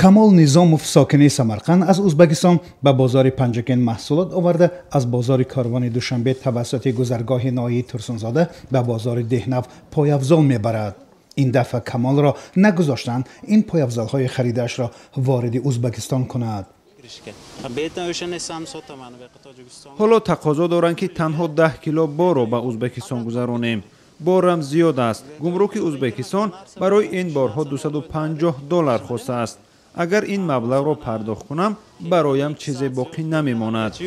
Камол Низомов, сокини Самарқанд, аз Узбекистон ба бозори Панҷакент маҳсулот оварда, аз бозори Корвони Душанбе тавассути гузаргоҳи ноҳияи Турсунзода ба бозори Деҳнав пойафзол мебарад. Ин дафъа Камолро нагузоштанд ин пойафзолҳои харидаашро вориди Узбекистон кунад. Ҳоло тақозо доранд, ки танҳо 10 кило борро ба Узбекистон гузаронем. Борам зиёд аст. Гумруки Узбекистон барои ин борҳо 250 доллар хостааст. Агар ин маблағро пардохт кунам, бароям чизе боқӣ намемонад.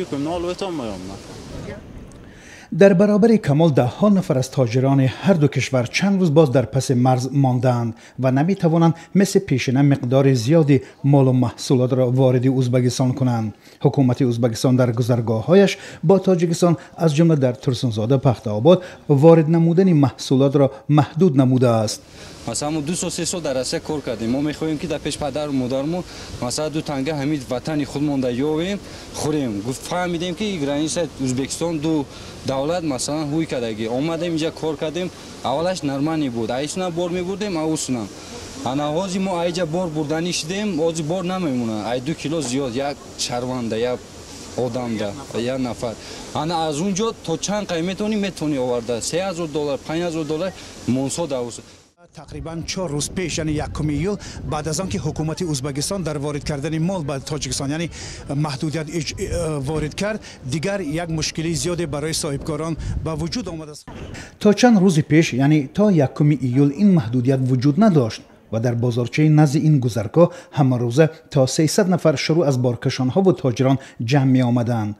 Дар баробари Камол даҳҳо нафар аз тоҷирони ҳар ду кишвар чанд рӯз боз дар паси марз мондаанд ва наметавонанд мисли пешина миқдори зиёди молу маҳсулотро вориди Узбекистон кунанд. Ҳукумати Узбекистон дар гузаргоҳҳояш бо Тоҷикистон, аз ҷумла дар Турсунзода, Пахтаобод, ворид намудани маҳсулотро маҳдуд намудааст. Масалан, мо 2 сол, 3 сол дар Россия кор кардем. Мо мехоҳем, ки дар пеш падару модармо, масалан, ду танга ҳамин ватани худмонда ёвем, хӯрем. Фаҳмидем, ки граница Узбекистон ду давлат, масалан, ҳуй кардагӣ. Омадем, инҷа кор кардем. Аввалаш нормальный буд, айсунам бор мебурдем, аусунам. Ана ҳозир мо айҷа бор бурданӣ шидем, ҳозир бор намемонад ай 2 кило зиёд як шарванда, як одамда, як нафар. Ана аз он ҷо то чанд қай метавонӣ оварда: 3000 доллар, 5000 доллар монсо давус. Тақрибан 4 рӯз пеш, яъне 1 июл, баъд аз он ки ҳукумати Узбекистон дар ворид кардани мол ба Тоҷикистон, яъне маҳдудият ворид кард, дигар як мушкилии зиёде барои соҳибкорон ба вуҷуд омадааст. То чанд рӯзи пеш, яъне то 1 июл, ин маҳдудият вуҷуд надошт ва дар бозорчаи назди ин гузаргоҳ ҳамарӯза то 300 нафар, шурӯъ аз боркашонҳову тоҷирон, ҷамъ меомаданд.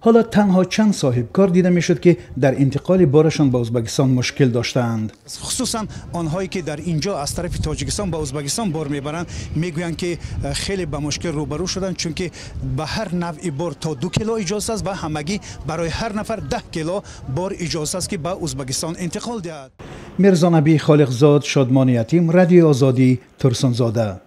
Ҳоло танҳо чанд соҳибкор дида мешуд, ки дар интиқоли борашон ба Узбекистон мушкил доштаанд. Хусусан онҳое, ки дар инҷо аз тарафи Тоҷикистон ба Узбекистон бор мебаранд, мегӯянд, ки хеле ба мушкил рӯбарӯ шуданд, чунки ба ҳар навъи бор то 2 кило иҷоза аст ва ҳамагӣ барои ҳар нафар 10 кило бор иҷоза аст, ки ба Узбекистон интиқол диҳад. Мирзонаби Холиқзод, Шодмони Ятим, Радиои Озодӣ, Турсунзода.